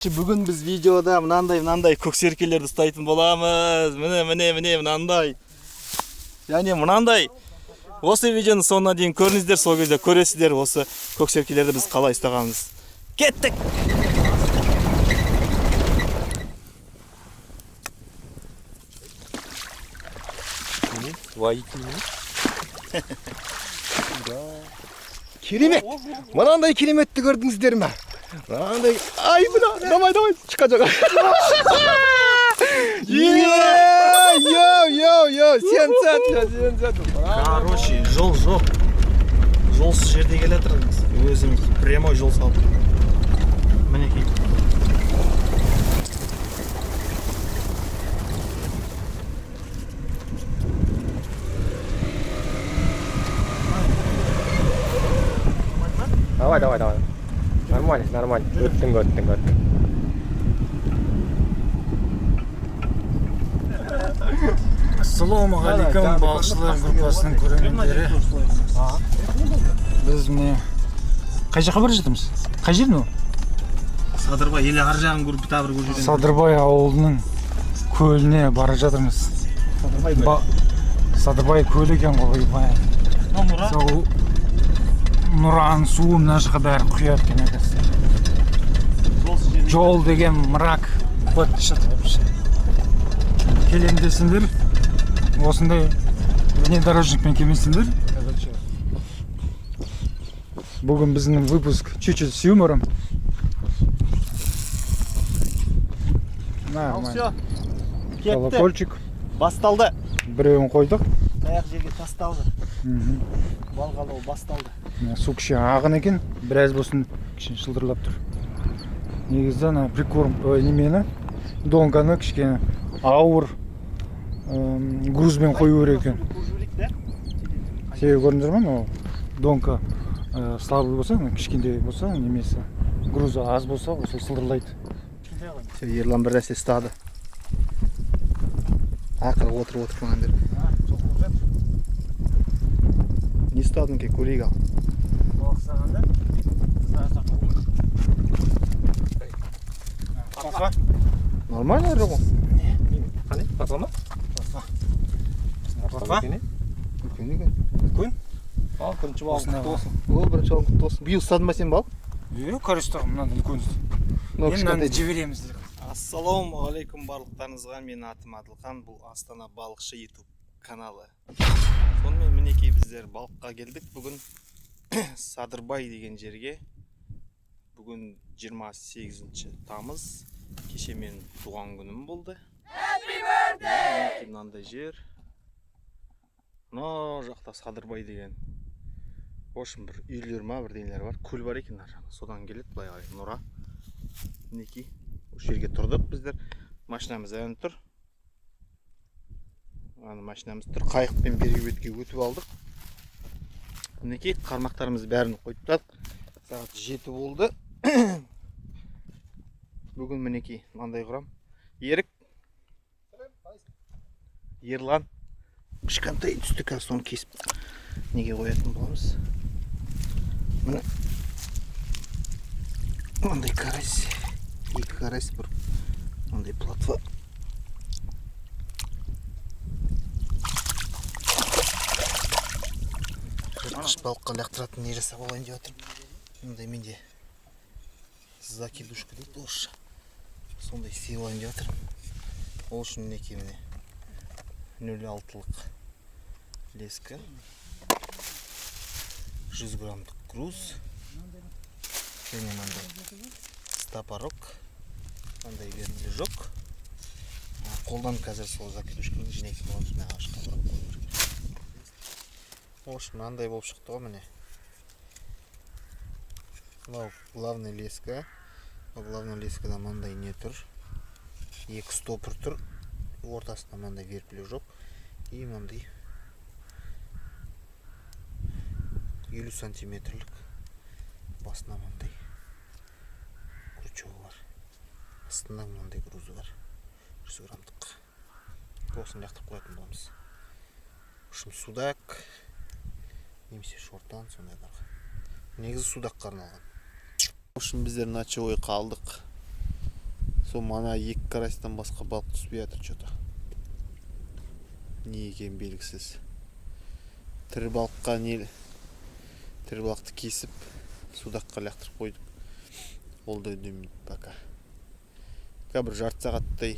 Бүгін біз видеода мынандай көксеркелерді ұстайтын боламыз. Міне, міне, міне, мынандай. Және мынандай. Осы видеоның соңына дейін көріңіздер, сол кезде көресіздер осы көксеркелерді біз қалай ұстағанымыз. Кеттік! Керемет! Мынандай кереметті көрдіңіздер ме? Мынандай, ай мына, давай, давай, шыққан жоқ. Йоу, йоу, йоу, сенсация, сенсация. Короче, жол жоқ. Жолсыз жерде келе жатырмыз. Өзіміз прямой жол салып. Мінекей. Давай, давай, давай. Нормально, нормально. Өттің, өттің, өттің. Ассалаумағалейкум, балықшылар группасының көрермендері. Біз міне қай жаққа бара жатырмыз? Қай жер мынау? Садырбай, елі ар жағын көріп, тағы бір көріп жүрген. Садырбай ауылының көліне бара жатырмыз. Садырбай көлі екен ғой, ойбай. Нұра. Сол Нұраның суы мына жаққа бәрі құяды екен, оказывается. Жол деген мрак. Вот что-то вообще. Келем десеңдер, осындай внедорожникпен келмесеңдер. Короче, бүгін біздің выпуск чуть-чуть с юмором. Нормально. Все. Кетті. Колокольчик. Басталды. Біреуін қойдық. Таяқ жерге тасталды. Балық аулау басталды. Мына су кішкене ағын екен, біраз болсын кішкене шылдырлап тұр. Негізі ана прикорм, ой, немені, донканы кішкене ауыр грузбен қою керек екен. Себебі көрдіңдер ме, мынау донка слабый болса, ана кішкентай болса, немесі грузы аз болса, осы сылдырлайды. Ерлан бір нәрсе ұстады. Ақыры отырып отырып маған бер. Не ұстадың екен, көрейік ал. Балық ұстағанда Нормально ірі ғой. Қане, плотва ма? Плотва. Үлкен екен. Үлкен? Ал, бірінші балығың Осындай құтты болсын. О, бірінші балығың құтты болсын. Биыл ұстадың ба сен балық? Е, короче, мынаны үлкен. Мынау Енді мынаны кішкентай. жібереміз. Ассалаумағалейкум барлықтарыңызға. Менің атым Әділхан, бұл Астана балықшы YouTube каналы. Сонымен мінекей біздер балыққа келдік бүгін Садырбай деген жерге. Бүгін 28 тамыз. Кеше менің туған күнім болды. Happy birthday! Мынандай жер. Мына жақта Садырбай деген. В общем, бір үйлер ма, бірдеңелер бар. Көл бар екен ар жағында. Содан келеді былай қарай Нұра. Мінекей осы жерге тұрдық біздер. Машинамыз ән тұр. Ана машинамыз тұр. Қайықпен бергі бетке өтіп алдық. Мінекей қармақтарымыз бәрін қойып тастадық. Сағат 7 болды. Бүгін мінекей мынандай құрам. Ерік. Ерлан. Кішкентай түсті, қазір соны кесіп неге қоятын боламыз. Міне мынандай карась, екі карась, бір мынандай плотва. Жыртқыш балыққа лақтыратын не жасап алайын деп жатырмын. Мындай менде закидушка дейді орысша. Сондай істеп алайын деп жатырмын. Ол үшін мінекей міне нөл алтылық леска, 100 граммдық груз және мынандай стопорок, мынандай вертлюжок. Қолдан қазір сол закидушканы жинайтын боламыз. Мына ағашқа орап қою керек. В общем, мынандай болып шықты ғой міне. Мынау главный леска. Мынау главный лескада мынандай не тұр? Екі стопор тұр. Ортасында мынандай вертлюжок и мынандай 50 сантиметрлік басына мынандай крючогы бар. Астында мынандай грузы бар. 100 граммдық. Осыны лақтырып қоятын боламыз. В общем, судак немесе шортан сондайларға. Негізі судаққа арналған. В общем, біздер ночевой қалдық. Сол мана екі карасьтан басқа балық түспей жатыр че-то. Не екені белгісіз. Тірі балыққа не, тірі балықты кесіп судаққа лақтырып қойдық. Ол да үндемейді пока. Пока бір жарты сағаттай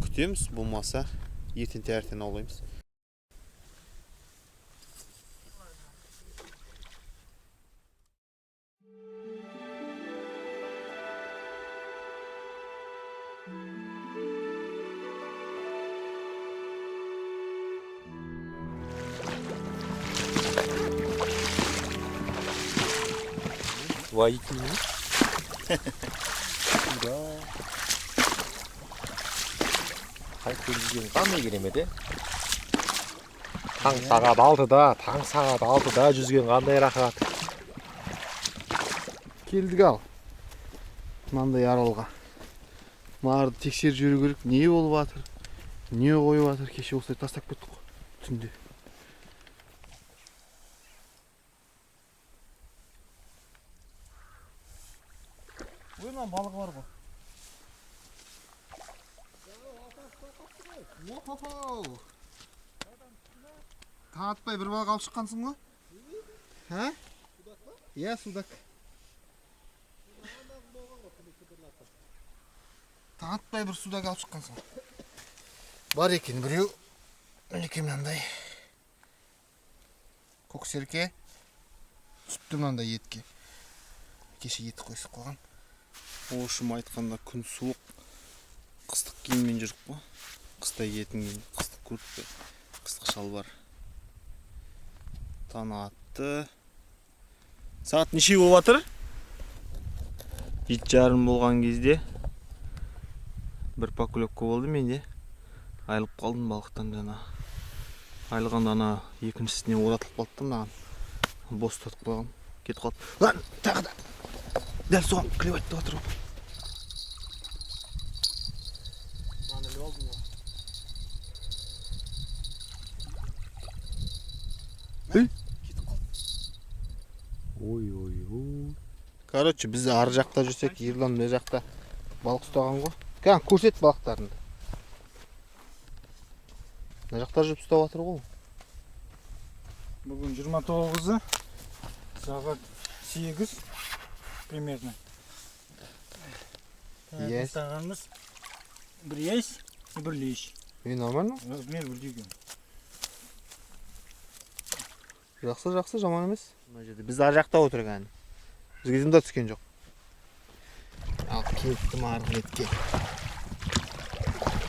күтеміз, болмаса ертең таңертең аулаймыз. Водитель. Да. Қайтып жүрген қандай керемет, е? Таң сағат 6-да, таң сағат 6-да жүзген қандай рахат. Келдік ал. Мынандай аралға. Мынарды тексеріп жүру керек. Не болып жатыр? Не қойып жатыр? Кеше осылай тастап кеттік қой түнде. Ой, мына балық бар ғой. О-хо-хо! Таң атпай бір балық алып шыққансың ғой? Ха? Иә, судак. Таң атпай бір судак алып шыққансың. Бар екен біреу. Мінекей мынандай. Көксерке. Түсіпті мынандай етке. Кеше ет қойсып қойған. Ошым айтқанда күн суық. Қыстық киіммен жүріп қой. Қыста киетін киім, қыстық куртка, қыстық шалбар. Таң атты. Сағат неше болып жатыр? 7:30 болған кезде бір поклевка болды менде. Айырылып қалдым балықтан жаңа. Айырылғанда ана екіншісіне оратылып қалды да мынаған. Бос тұтып қойғам. Кетіп қалды. Lan, тағы да. Дәл соған клевать деп жатыр ғой. Мынаны іліп алдым ғой. Ей. Кетіп қалды. Ой, ой, ой. Короче, біз ар жақта жүрсек, Ерлан мына жақта балық ұстаған ғой. Кән, көрсет балықтарыңды. Мына жақта жүріп ұстап жатыр ғой. Бүгін 29-ы, сағат 8 примерно. Есть. Ұстағанымыз бір язь, бір лещ. Е, нормально? Размер бірдей екен. Жақсы, жақсы, жаман емес. Мына жерде біз ар жақта отырық әні. Бізге дым да түскен жоқ. Ал кеттім арғы бетке.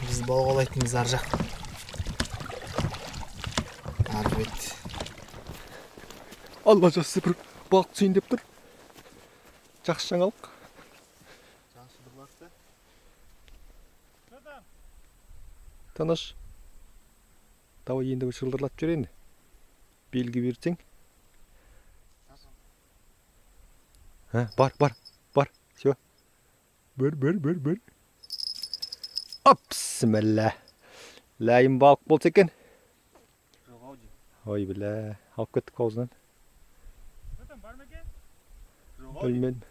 Біз балық аулайтынымыз ар жақ. Арғы бет. Алла жазса бір балық түсейін деп тұр. Жақсы жаңалық. Тыныш. Давай енді бір шылдырлатып жіберейін. Белгі берсең. Ха, бар, бар, бар. Всё. Бір, бір, бір, бір. Оп, бісміллә. Ләйім балық болса екен. Жоқ ау деймін. Ой, білә, алып кеттік аузынан. Бар ма екен? Жоқ ау деймін. Білмедім,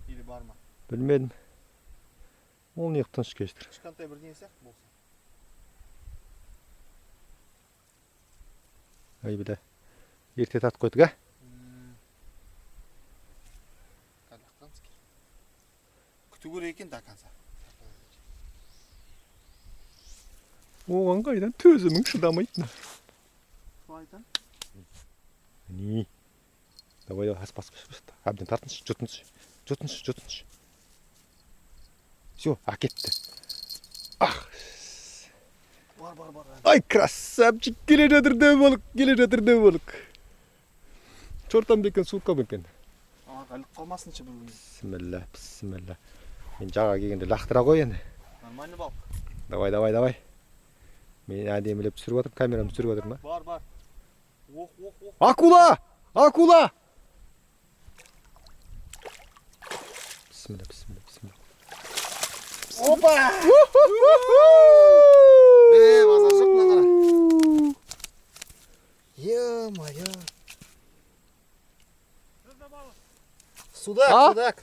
Или бар ма? білмедім. Ол неғып тыныш келе жатыр? Кішкентай бірдеңе сияқты болса. Ай, білә. Ерте тартып қойдық, а? Лақтырамыз кейін. Күту керек екен до конца. Оған қайдан төзімің шыдамайды. Солай айтамын. Не. Давай, давай, бас, бас, бас. Әбден тартыншы, жұтыншы. Жұтыншы, жұтыншы. Всё, әкетті. Ах. Бар, бар, бар. Ай, красавчик, келе жатыр дәу балық, келе жатыр дәу балық. Чортан бекен, суыққа бекен. Aa, іліп қалмасыншы бір күні. Бісміллә, бісміллә. Мен жаға келгенде лақтыра ғой енді. Нормальный балық. Давай, давай, давай. Мен әдемілеп түсіріп жатырмын, камерамды түсіріп жатырмын. Бар, бар. Ох, ох, ох. Акула! Акула! Бісміллә, бісміллә, бісміллә. Опа! Е, базар жоқ мына қара. Е-мое. Судак, А? судак.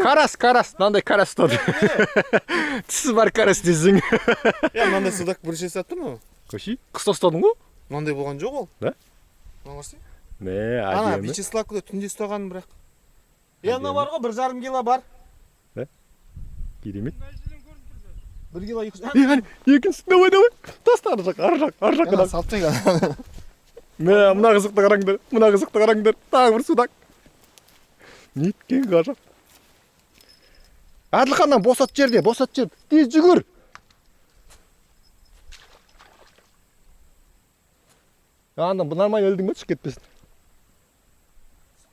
Карась, карась, мынандай карась ұстады. Тісі бар карась десең. Е, мынандай судак бірінші рет ұстап тұрмын. Қойшы, қыста ұстадың ғой? Мынандай болған жоқ ол. Да? Мына қарасай. Мә, Ана, әдемі. Вячеславкада түнде ұстағаным бірақ. Е, Әдемі. мына бар ғой, 1,5 кило бар. Керемет. 1 кило 200. Е, әне, екіншісі, давай, давай. Таста ар жақ, ар жақ, ар жаққа. Ана, салып тастайық. Мә, мына қызықты қараңдар, мына қызықты қараңдар. Тағы бір судак. Неткен ғажап. Әділханнан босат жерде, босат жерді. Тез жүгір. Анда нормально ілдің ба, түсіп кетпесін.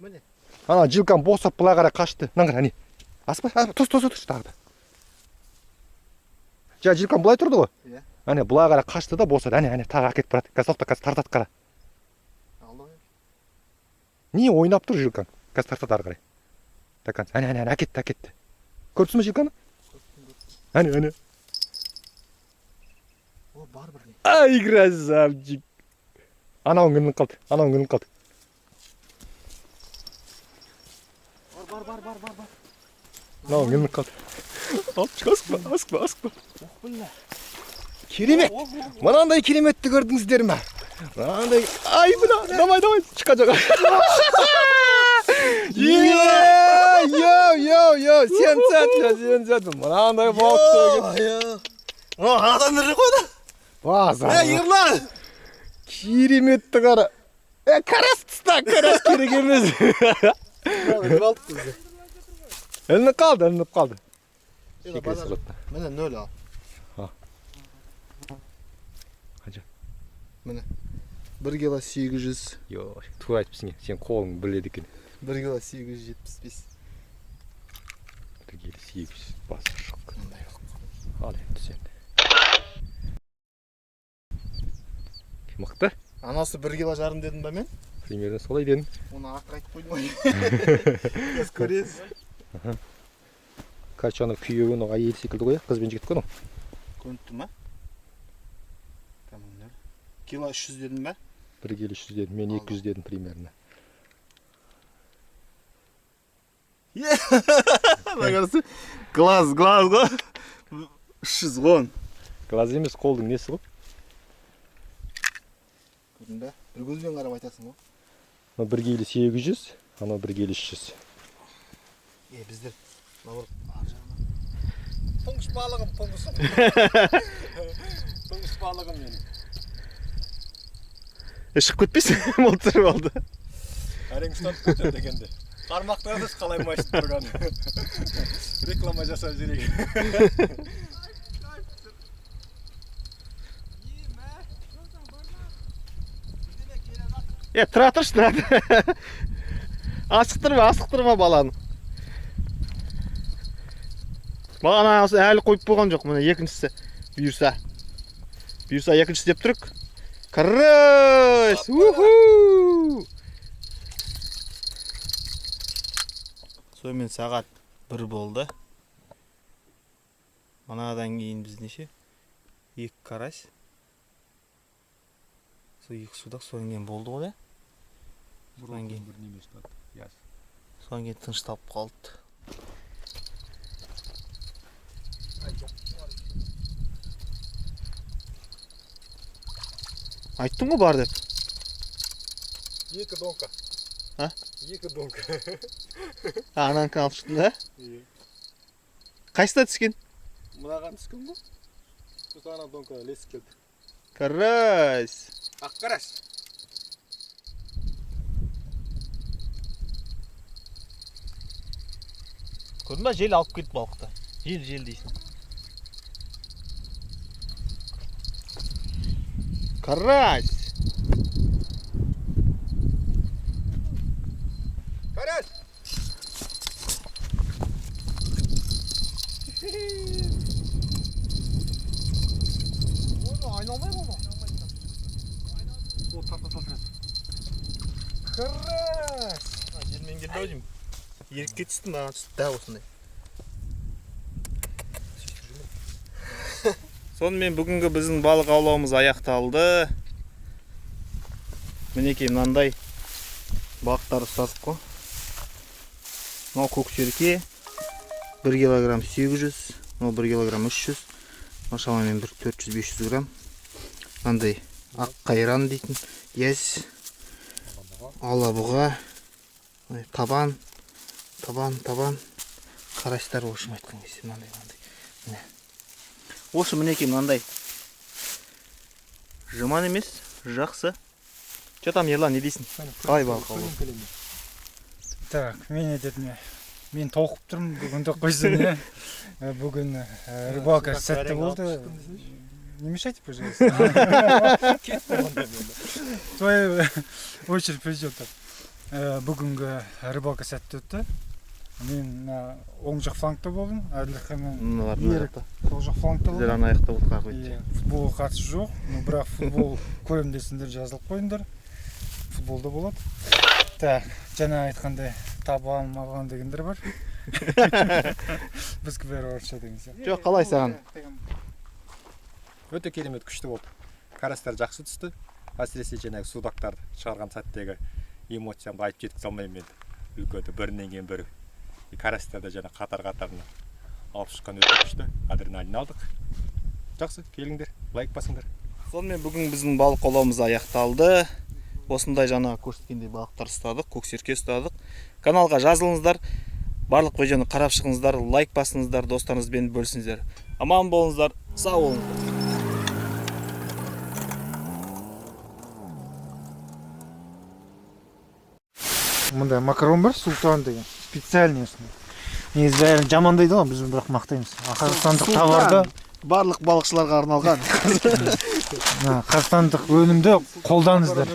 Міне. Ана жилкам босап былай қарай қашты. Мынаны қара, әне. Аспа, аспа, тос, тос, тос, тағы да. Жаңа жилкам былай тұрды ғой. Иә. Әне, былай қарай қашты да босады. Әне, әне, тағы әкетіп барады. Қазір тоқта, қазір тартады қара. Алды ғой. Не ойнап тұр жилкаң? Қазір тартады ары қарай. До конца. Әне, әне, әне, әкетті, әкетті. Көріп тұрсың ба жилканы? Әне, әне. О, бар бір не. Ай, красавчик. Анауың ілініп қалды, анауың ілініп қалды. Бар, бар, бар, бар, бар, бар. Мынауың ілініп қалды. Алып шық, асықпа, асықпа, асықпа. Ох, білля. Керемет. Мынандай кереметті көрдіңіздер ме? Мынандай, ай, мына, давай, давай, шыққан жоқ. Йоу, йоу, йоу, сенсация, сенсация. Мынандай балықты. О, анадан ірі қойды. Базар. Е, Ерлан. Кереметті қара. Е, карась тұста, карась керек емес. Іліп алдық бізді. Ілініп қалды, ілініп қалды. Е, Секіре базар. салады. Міне нөл ал. А. Қанша? Міне. 1 кило 800. Йо, тура айтыпсың, сен қолың біледі екен. 1 кило 875. 1 келі 800 басы жоқ. Мындай жоқ. Ал енді сен. Мықты. Анасы 1 кило жарым дедім ба мен? Примерно солай дедім. Оны артық айтып қойдым ғой. Қазір көресіз. Короче, ана күйеуі анау әйел секілді ғой, қыз бен жігіт қой анау. Көрініп тұр ма? Там нөл. Кило 300 дедім ба? 1 келі 300 дедім, мен 200 дедім примерно. Мына қарасай. Глаз, глаз ғой. 310. Глаз емес, қолдың несі ғой. Көрдің бе? Бір көзбен қарап айтасың ғой. Мынау 1 келі 800, анау 1 келі 300. Е, біздер наоборот ар жағынан. Тұңғыш балығым, тұңғышым. Тұңғыш балығым менің. Е, шығып кетпейсің, отырып алды. Әрең ұстап кетеді дегенде. Қармақтарды қалай машып тұрған. Реклама жасап жіберейік. Е, тұра тұршы, тұра тұр. Асықтырма, асықтырма баланы. Бағана әлі қойып болған жоқ, міне екіншісі бұйырса. Бұйырса екіншісі деп тұрық. Карась! Уху! Сонымен сағат 1 болды. Манадан кейін біз неше? 2 карась. Сол 2 судак содан кейін болды ғой, да? Содан кейін бір неме ұстады. Яс. Содан кейін тынышталып қалды. Айттым ғой бар деп. 2 донка. А? 2 донка. А, ананікін алып шықтың да? Қайсысына түскен? Мынаған түскен ғой. Сосын ана донка ілесіп келді. Карась. Ақ карась. Көрдің ба, жел алып кетті балықты. Жел, жел дейсің. Карась. Карась. Оны айналмай ғой. О, тарта салдырады. Карась. Желмен келді ау деймін. Ерікке түсті, маған түсті дәл осындай. Сонымен бүгінгі біздің балық аулауымыз аяқталды. Мінекей мынандай балықтар ұстадық қой. Мынау көксерке 1 килограмм 800, мынау 1 килограмм 300, мынау шамамен бір 400-500 грамм. Мынандай ақ қайран дейтін, язь, алабұға, мындай табан, табан, табан. Карасьтар, в общем айтқан кезде мынандай мынандай. Міне. В общем, мінекей мынандай. Жаман емес, жақсы. Че там, Ерлан, не дейсің? Қалай балық аулау? Так, мен айтатын, мен толқып тұрмын бүгін де қойсын, иә. Бүгін рыбалка сәтті болды. Не мешайте, пожалуйста. Твоя очередь придет. Бүгінгі рыбалка сәтті өтті. Мен мына оң жақ флангта болдым, Әділханмен Мыналар мына Ерік жақта. сол жақ флангта Біздер болдым. ана жақта болдық. Иә, футболға қатысы жоқ, но бірақ футбол көремін десеңдер, жазылып қойыңдар, футболда болады. Так, жаңа айтқандай, табан маған дегендер бар, біздікі бәрі орысша деген сияқты. Жоқ, қалай саған? Өте керемет, күшті болды. Карастар жақсы түсті. Әсіресе жаңағы судактарды шығарған сәттегі эмоциямды айтып жеткізе алмаймын енді. Үлкенді бірінен кейін бірі. И карастарды жаңа қатар қатарына алып шыққан өте күшті. Адреналин алдық. Жақсы, келіңдер, лайк басыңдар. Сонымен, бүгін біздің балық аулауымыз аяқталды. Осындай жаңа көрсеткендей балықтар ұстадық, көксерке ұстадық. Каналға жазылыңыздар, барлық видеоны қарап шығыңыздар, лайк басыңыздар, достарыңызбен бөлісіңіздер. Аман болыңыздар, сау болыңыздар. Мындай макарон бар, Султан деген, специальный осындай. Негізі бәрін жамандайды ғой, біз бірақ мақтаймыз қазақстандық товарды. Барлық балықшыларға арналған. Мына қазақстандық өнімді қолдаңыздар.